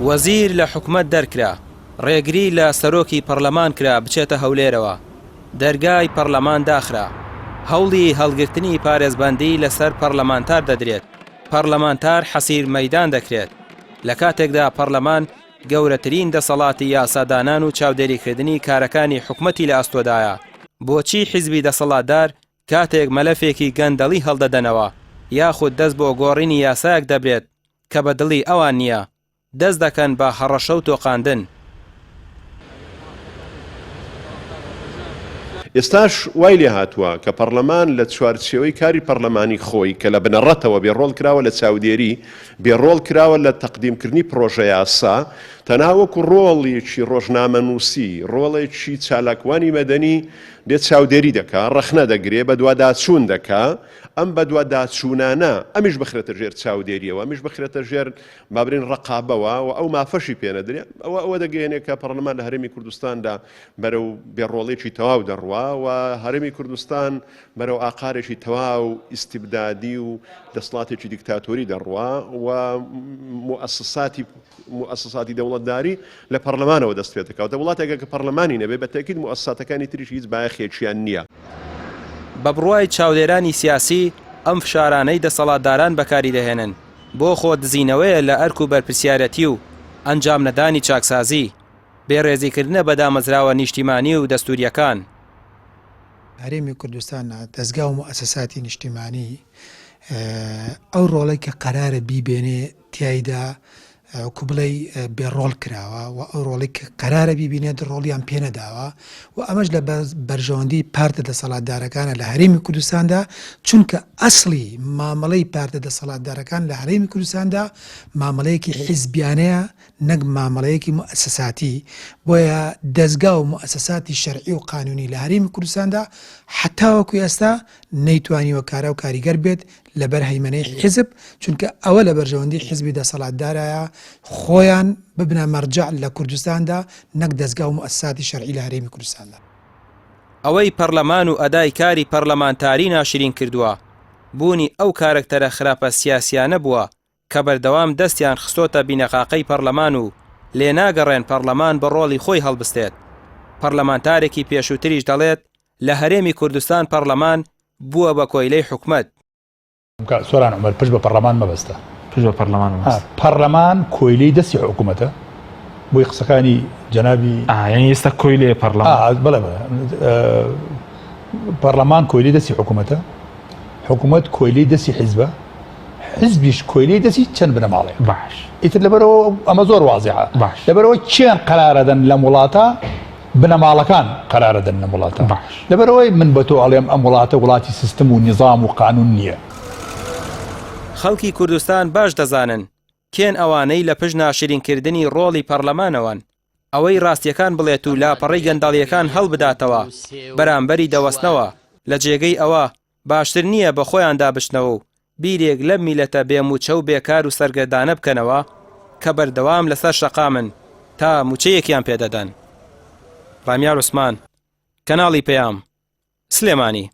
وەزیر لە حکومەت دەرکرا، ڕێگری لە سەرۆکی پەڕلەمان کرا بچێتە هەولێرەوە، دەرگای پەڕلەمان داخرا، هەوڵی هەڵگرتنی پارێزبەندی لەسەر پەڕلەمانتار دەدرێت، پەڕلەمانتار حەسیر مەیدان دەکرێت، لە کاتێکدا پەڕلەمان گەورەترین دەسەڵاتی یاسادانان و چاودێریکردنی کارەکانی حکومەتی لە ئەستۆدایە، بۆچی حیزبی دەسەڵاتدار کاتێک مەلەفێکی گەندەڵی هەڵدەدەنەوە یاخود دەست بۆ گۆڕینی یاسایەک دەبرێت کە بە دڵی ئەوان نییە، دەست دەکەن بە هەڕەشە و تۆقاندن. ئێستاش وای لێهاتووە کە پەڕلەمان لە چوارچێوەی کاری پەڕلەمانی خۆی کە لە بنەڕەتەوە بێ ڕۆڵ کراوە لە چاودێری، بێ ڕۆڵ کراوە لە تەقدیمکردنی پڕۆژەیاسا، تەنها وەکو ڕۆڵێکی ڕۆژنامەنووسی، ڕۆڵێکی چالاکوانی مەدەنی دێ چاودێری دەکا، ڕەخنە دەگرێ، بەدواداچوون دەکا، ئەم بەدواداچوونانە ئەمیش بخرێتە ژێر چاودێرییەوە، ئەمیش بخرێتە ژێر با بڵێین ڕەقابەوە و ئەو مافەشی پێ نەدرێ، ئەوە ئەوە دەگەیەنێ کە پەڕلەمان لە هەرێمی کوردستاندا بەرەو بێڕۆڵێکی تەواو دەڕوا و هەرێمی کوردستان بەرەو ئاقارێکی تەواو ئیستیبدادی و دەسڵاتێکی دیکتاتۆری دەڕوا و موئەسەساتی موئەسەساتی دەوڵەتداری لە پەڕلەمانەوە دەست پێ دەکات. وڵاتێکە کە پەڕلەمانی نەبێ بە تەئکید موئەسەساتەکانی تریش هیچ بایەخێکیان نییە. بە بڕوای چاودێرانی سیاسی، ئەم فشارانەی دەسەڵاتداران بەکاری دەهێنن بۆ خۆ دزینەوەیە لە ئەرک و بەرپرسیارەتی و ئەنجامنەدانی چاکسازی، بێڕێزیکردنە بە دامەزراوە نیشتیمانی و دەستورییەکان. هەرێمی کوردستان دەزگا و موئەسەساتی نیشتیمانی ئەو ڕۆڵەی کە قەرارە بیبێنێ تیایدا وەکو بڵێی بێ ڕۆڵ کراوە و ئەو ڕۆڵی کە قەرارە بیبینێت ڕۆڵیان پێ نەداوە و ئەمەش لە بەرژەوەندی پارتە دەسەڵاتدارەکانە لە هەرێمی کوردستاندا چونکە ئەسڵی مامەڵەی پارتە دەسەڵاتدارەکان لە هەرێمی کوردستاندا مامەڵەیەکی حیزبیانەیە نەک مامەڵەیەکی موئەسەساتی بۆیە دەزگا و موئەسەساتی شەرعی و قانونی لە هەرێمی کوردستاندا هەتاوەکو ئێستا نەیتوانیوە کارا و کاریگەر بێت لەبەر هەیمەنەی حیزب، چونکە ئەوە لە بەرژەوەندی حیزبی دەسەڵاتدارایە خۆیان ببنە مەرجەع لە کوردستاندا نەک دەزگا و موئەسەساتی شەرعی لە هەرێمی کوردستاندا. ئەوەی پەڕلەمان و ئەدای کاری پەڕلەمانتاری ناشرین کردووە، بوونی ئەو کارەکتەرە خراپە سیاسیانە بووە کە بەردەوام دەستیان خستۆتە بینەقاقەی پەڕلەمان و لێناگەڕێن پەڕلەمان بە ڕۆڵی خۆی هەڵبستێت. پەڕلەمانتارێکی پێشووتریش دەڵێت، لە هەرێمی کوردستان پەڕلەمان بووە بە کۆیلەی حکومەت. کاک سۆران عومەر پشت بە پەڕلەمان مەبەستە. پشت بە پەڕلەمان مەبەستە. پەڕلەمان کۆیلەی دەستی حکومەتە بۆی قسەکانی جەنابی. ئا یانی ئێستا کۆیلەیە پەڕلەمان. ئا بەڵێ بەڵێ پەڕلەمان کۆیلەی دەستی حکومەتە حکومەت کۆیلەی دەستی حیزبە حیزبیش کۆیلەی دەستی چەند بنەماڵەیە. باش. ئیتر لەبەرەوە ئەمە زۆر وازحە. باش. لەبەرەوە کێن قەرارەدەن لەم وڵاتە بنەماڵەکان قەرارەدەن لەم وڵاتە. باش. لەبەرئەوەی من بە تۆ ئەڵێم ئەم وڵاتە وڵاتی سیستم و نیزام و قانون نییە. خەڵکی کوردستان باش دەزانن کێن ئەوانەی لە پشت ناشرینکردنی ڕۆڵی پەڕلەمانەوەن، ئەوەی ڕاستیەکان بڵێت و لاپەڕەی گەندەڵیەکان هەڵبداتەوە بەرامبەری دەوەستنەوە، لە جێگەی ئەوە باشتر نییە بە خۆیاندا بچنەوە و بیرێک لەم میلەتە بێ موچە و بێکار و سەرگەردانە بکەنەوە کە بەردەوام لەسەر شەقامن تا موچەیەکیان پێدەدەن. ڕامیار عوسمان، کەناڵی پەیام، سلێمانی.